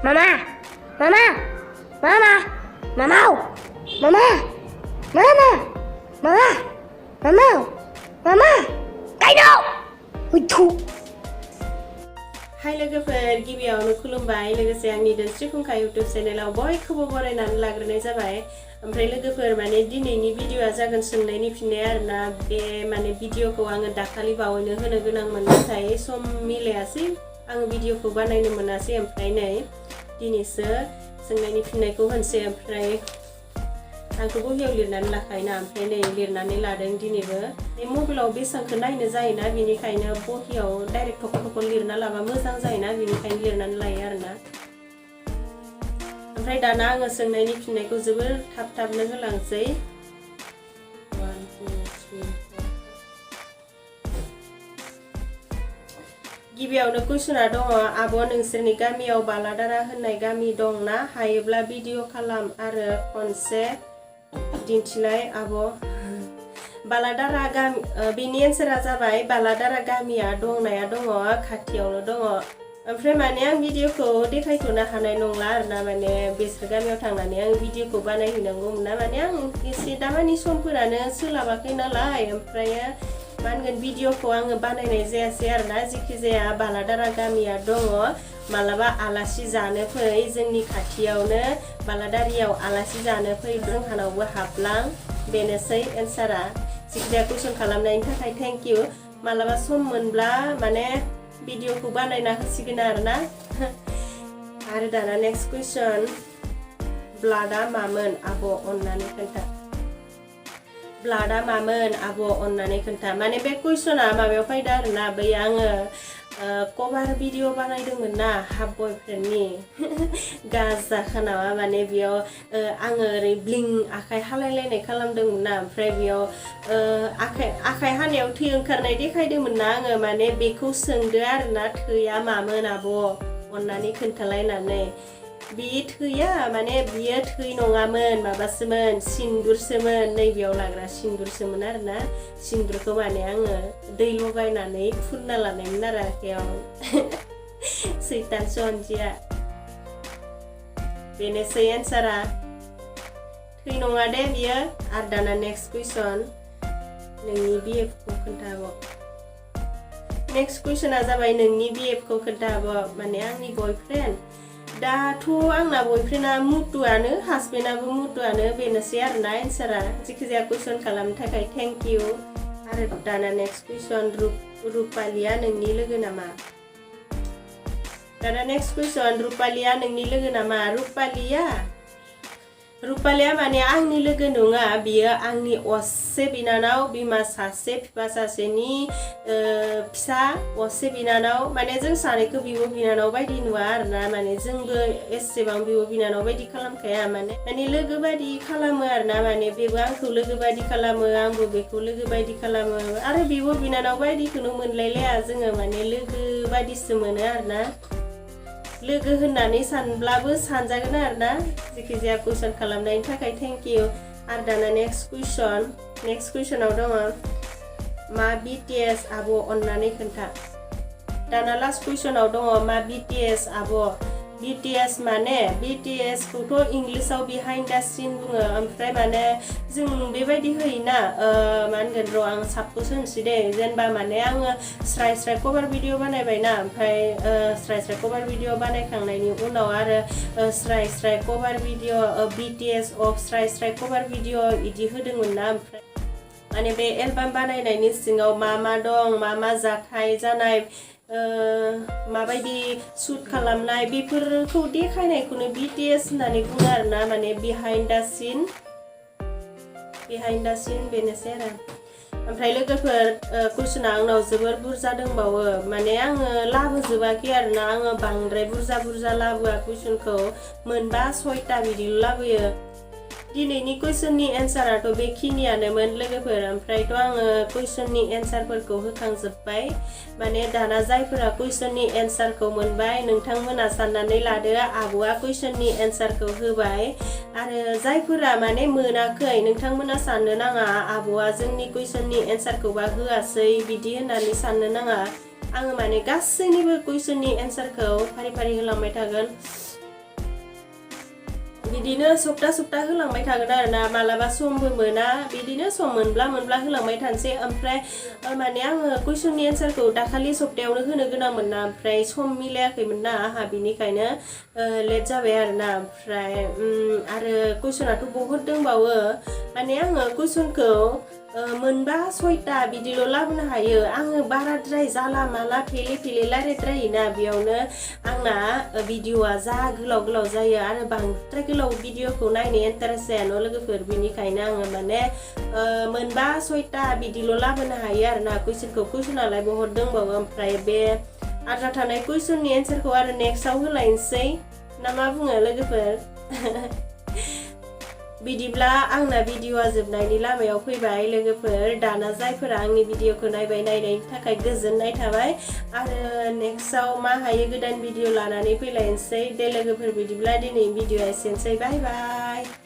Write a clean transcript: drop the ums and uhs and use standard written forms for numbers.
Mama, Mama, Mama, Mama, Mama, Mama, Mama, Mama, Mama, Kaido! Hutu! Hai लोगोफोर गिबियावनो खुलुमबाय लोगोसे आंनि दोनस्रि फुंखा YouTube चेनेलाव बयखौबो बरायनानै लाग्रोनाय जाबाय ओमफ्राय लोगोफोर माने दिनैनि भिडिअआ जागोन सोंनायनि फिननाय आरोना बे माने भिडिअखौ आङो दाखालि बावैनो होनो गोनांमोन नाथाय सम मिलायासै आङो भिडिअखौ बानायनो मोनासै ओमफ्राय नै दिनैसो सोंनायनि फिननायखौ होनसै ओमफ्राय आंखौ बहियाव लिरनानै लाखायोना ओमफ्राय नै लिरनानै लादों दिनैबो मबाइलाव बेसेबांखौ नायनो जायोना बेनिखायनो बहियाव डाइरेक्ट थख' थख' लिरना लाबा मोजां जायोना बेनिखायनो लिरनानै लायो आरोना ओमफ्राय दाना आङो सोंनायनि फिननायखौ जोबोर थाब थाबनो होलांसै 1 2 3 गिबियावनो कुइसना दङ आब' नोंसोरनि गामियाव बालादारा होननाय गामि दं ना हायोब्ला भिडिअ खालाम आरो खनसे दिन्थिलाय आब' बालादारा गामि बेनि एन्सारा जाबाय बालादारा गामिया दंनाया दङ खाथियावनो दङ ओमफ्राय माने आं भिडिअखौ देखायथ'नो हानाय नंला आरोना माने बेसोर गामियाव थांनानै आं भिडिअखौ बानायहैनांगौमोन ना माने आं एसे दामानि समफोरानो सोलाबाखै नालाय ओमफ्राय मा होनगोन भिडिअखौ आङो बानायनाय जायासै आरोना जेखि जाया बालादारा गामिया दङ मालाबा आलासि जानो फै जोंनि खाथियावनो बालादारियाव आलासि जानो फै जोंहानावबो हाबलां बेनोसै एन्सारा जेखिजाया कुइसन खालामनायनि थाखाय थेंक इउ मालाबा सम मोनब्ला माने भिडिअखौ बानायना होसिगोन आरोना आरो दाना नेक्स्ट कुइसन ब्लाडा मामोन आब' अननानै खोन्था ब्लाडा मामोन आब' अननानै खोन्था माने बे कुइसना माबायाव फैदो आरोना बै आङो कभार भिडिअ बानायदोंमोन ना हाफ बयफ्रेन्डनि गाजा खानावा माने बेयाव आङो ओरै ब्लिं आखाइ हालायलायनाय खालामदोंमोन ना ओमफ्राय बेयाव आखाइ हानायाव थै ओंखारनाय देखायदोंमोन ना आङो माने बेखौ सोंदो आरोना थैया मामोन आब' अननानै खोन्थालायनानै बे थैया माने बियो थै नङामोन माबासोमोन सिन्दुरसोमोन नैबेयाव लाग्रा सिन्दुरसोमोन आरोना सिन्दुरखौ माने आङो दै लगायनानै फुनना लानायमोन आरो आखायाव सैतान सनजिया बेनोसै एन्सारा थै नङा दे बियो आरो दाना नेक्स्ट कुइसन नोंनि बिएफखौ खोन्थाब' नेक्स्ट कुइसना जाबाय नोंनि बिएफखौ खोन्थाब' माने आंनि बयफ्रेन्ड दाथ' आंना बयफ्रेन्डआ मुटुआनो हासबेन्डआबो मुटुआनो बेनोसै आरोना एन्सारा जेखिजाया कुइसन खालामनो थाखाय थेंक इउ आरो दाना नेक्स्ट कुइसन रुपालिया नोंनि लोगो नामा दाना नेक्स्ट कुइसन रुपालिया नोंनि लोगो नामा रुपालिया माने आंनि लोगो नङा बियो आंनि असे बिनानाव बिमा सासे बिफा सासेनि फिसा असे बिनानाव माने जों सानैखौ बिब' बिनानाव बायदि नुवा आरोना माने जोंबो एसेबां बिब' बिनानाव बायदि खालामखाया माने लोगो बायदि खालामो आरोना माने बेबो आंखौ लोगो बायदि खालामो आंबो बेखौ लोगो बायदि खालामो आरो बिब' बिनानाव बायदिखौनो मोनलायलाया जोङो माने लोगो बायदिसो मोनो आरोना लोगो होननानै सानब्लाबो सानजागोन आरोना जेखिजाया कुइसन खालामनायनि थाखाय थेंक इउ आरो दाना नेक्स्ट कुइसनाव दङ मा BTS आब' अननानै खोन्था दाना लास्ट कुइसनाव दङ मा BTS आब' BTS माने BTS खौथ' इंलिसाव बिहाइन्ड द सिन बुङो ओमफ्राय माने जों बेबायदि होयोना मा होनगोन र' आं साबखौसो होनसै दे जेनेबा माने आङो स्राय कभार भिडिअ बानायबायना ओमफ्राय स्राय कभार भिडिअ बानायखांनायनि उनाव आरो स्राय कभार भिडिअ BTS अफ स्राय कभार भिडिअ इदि होदोंमोन ना ओमफ्राय माने बे एलबाम बानायनायनि सिङाव मा दं मा जाथाय जानाय माबायदि शुट खालामनाय बेफोरखौ देखायनायखौनो BTS होननानै बुङो आरोना माने बिहाइन्ड द सिन बेनोसै आरो ओमफ्राय लोगोफोर कुइसना आंनाव जोबोर बुरजा दंबावो माने आङो लाबोजोबाखै आरोना आङो बांद्राय बुरजा लाबोआ कुइसनखौ मोनबा 6टा बिदिल' लाबोयो दिनैनि कुइसननि एन्साराथ' बेखिनियानोमोन लोगोफोर ओमफ्रायथ' आङो कुइसननि एन्सारफोरखौ होखांजोब्बाय माने दाना जायफोरा कुइसननि एन्सारखौ मोनबाय नोंथांमोना साननानै लादो आब'आ कुइसननि एन्सारखौ होबाय आरो जायफोरा माने मोनाखै नोंथांमोना साननो नाङा आब'आ जोंनि कुइसननि एन्सारखौबा होआसै बिदि होननानै साननो नाङा आङो माने गासैनिबो कुइसननि एन्सारखौ फारि होलांबाय थागोन बिदिनो सप्ता होलांबाय थागोन आरोना मालाबा समबो मोना बिदिनो सम मोनब्ला होलांबाय थानोसै ओमफ्राय माने आङो कुइसननि एन्सारखौ दाखालि सप्तायावनो होनो गोनांमोन ना ओमफ्राय सम मिलायाखैमोन ना आंहा बिनिखायनो लेट जाबाय आरोना ओमफ्राय आरो कुइसनाथ' बहुद दंबावो माने आङो कुइसनखौ मोनबा 6टा बिदिल' लाबोनो हायो आङो बाराद्राय जाला माला फेले रायज्लायद्रायोना बेयावनो आंना भिडिअआ जा गोलाव जायो आरो बांद्राय गोलाव भिडिअखौ नायनो इन्टारेस्ट जाया न' लोगोफोर बिनिखायनो आङो माने मोनबा 6टा बिदिल' लाबोनो हायो आरोना कुइसनालाय बहुद दंबावो ओमफ्राय बे आद्रा थानाय कुइसननि एन्सारखौ आरो नेक्स्टआव होलायनोसै ना मा बुङो लोगोफोर बिदिब्ला आंना भिडिअआ जोबनायनि लामायाव फैबाय लोगोफोर दाना जायफोरा आंनि भिडिअखौ नायनायनि थाखाय गोजोननाय थाबाय आरो नेक्स्टआव मा हायो गोदान भिडिअ लानानै फैलायनोसै दे लोगोफोर बिदिब्ला दिनै भिडिअआ एसेनोसै बाय बाय